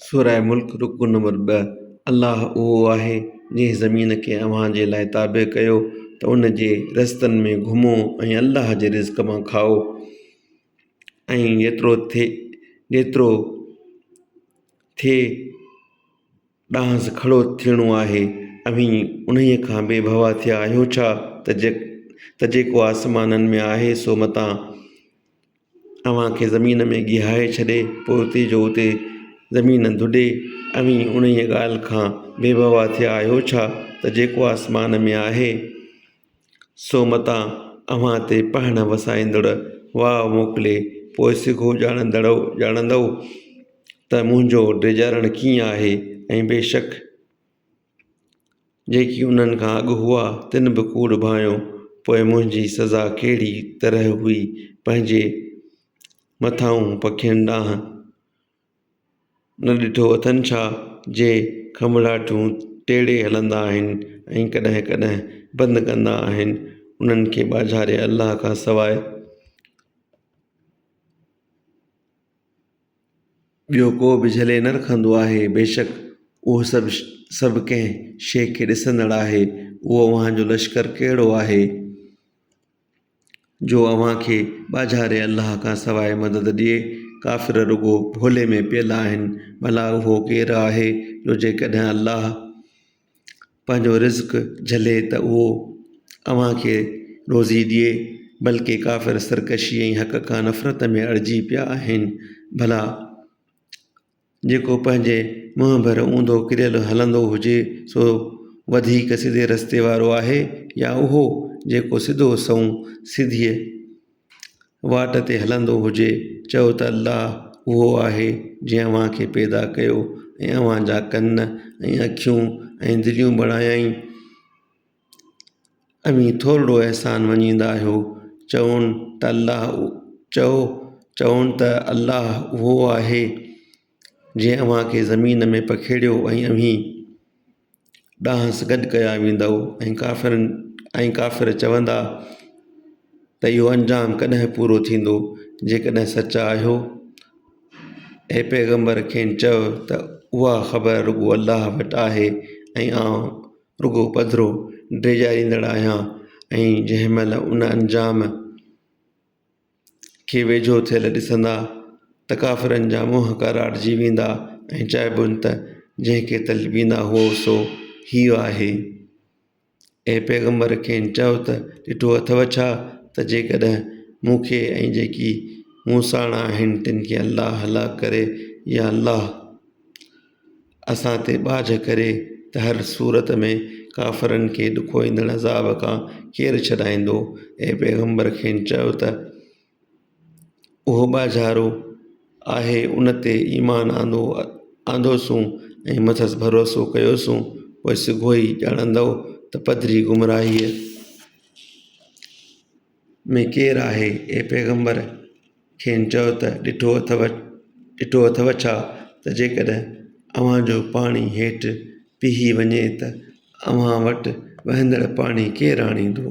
سوره ملڪ رڪوع نمبر 2، الله اهو آهي جنهن زمين کي اوهان جي لاء تابع ڪيو ته ان جي رستن ۾ گهمو ۽ الله جي رزق مان کائو ۽ جيترو ٿئي جيترو ٿئي ڏانهس کڙو ٿيڻو آهي. اوهين انهيء کان بي ڀوا ٿيا آهيو ڇا ته جيڪو آسمانن ۾ آهي سو متان اوهان کي زمين ۾ گيهائي ڇڏي، پوء اتي جو اتي زمين ڌڏي. اوهين انهيء ڳالهه کان بي ڀوا ٿيا آهيو ڇا ته جيڪو آسمان ۾ آهي، سو متان اوهان تي پهڻ وسائيندڙ واء موڪلي، پوء سگهو ڄاڻندؤ ته منهنجو ڊيڄارڻ ڪيئن آهي، ۽ بيشڪ جيڪي انهن کان اڳ هئا، تن به ڪوڙ ڀانئيو، پوء منهنجي سزا ڪهڙي طرح هئي؟ پنهنجي مٿانهون پکين ڏانهن نه ڏٺو اٿن ڇا، جي کنڀڙاٽيون ٽيڙي هلندا آهن ۽ ڪڏهن ڪڏهن بند ڪندا آهن، انهن کي ٻاجهاري الله کان سواء ٻيو ڪو به جهلي نه رکندو آهي، بيشڪ اهو سڀ سڀ ڪنهن شيء کي ڏسندڙ آهي، اهو اوهان جو لشڪر ڪهڙو آهي؟ جو اوهان کي ٻاجهاري الله کان سواء مدد ڏئي. ڪافر رڳو ڀولي ۾ پيل آهن. ڀلا اهو ڪير آهي جو جيڪڏهن الله پنهنجو رزق جهلي ته اهو اوهان کي روزي ڏئي. بلڪه ڪافر سرڪشي ۽ حق کان نفرت ۾ اڙجي پيا آهن. ڀلا جيڪو پنهنجي منهن ڀر اونڌو ڪريل هلندو هجي سو وڌيڪ سڌي رستي وارو آهي يا اهو جيڪو سڌو سنئون سڌيء واٽ تي هلندو هجي؟ چئو ته الله اهو آهي جنهن اوهان کي پيدا ڪيو ۽ اوهان جا ڪن ۽ اکيون ۽ دليون بڻايائين. اوهين ٿورڙو احسان مڃيندا آهيو. چون ته الله چئو چون ته الله اهو آهي جنهن اوهان کي زمين ۾ پکيڙيو ۽ اوهين ڏانهس گڏ ڪيا ويندؤ ۽ ڪافرن ۽ ڪافر چوندا ته اهو انجام ڪڏهن پورو ٿيندو جيڪڏهن سچا آهيو. اي پيغمبر کين چئو ته اها خبر رڳو الله وٽ آهي ۽ آئون رڳو پڌرو ڊيڄاريندڙ آهيان ۽ جنهن مهل ان انجام کي ويجهو ٿيل ڏسندا ته ڪافرن جا منهن ڪاراٽجي ويندا ۽ چئبن ته جنهن کي طلبيندا هئو سو هيء آهي. اي پيغمبر کين چئو ته ڏٺو اٿو ڇا ته جيڪڏهن مون کي ۽ جيڪي مون ساڻ آهن تن کي الله هلاڪ ڪري يا الله اسان تي ٻاجهه ڪري ته هر صورت ۾ ڪافرن کي ڏکوئيندڙ عذاب کان ڪير ڇڏائيندو؟ اي پيغمبر کين چئو ته اهو ٻاجهارو آهي ان تي ايمان آندو آندوسون ۽ مٿس ڀروسو ڪيوسون پوء سگهو ئي ڄاڻندؤ ته پڌري گمراهيء ۾ ڪير آهي؟ اي پيغمبر! کين چئو ته ڏٺو اٿو ڏٺو اٿو ڇا ته جيڪڏهن اوهان جو پاڻي هيٺ پيهي وڃي ته اوهان وٽ وهندڙ پاڻي ڪير آڻيندو؟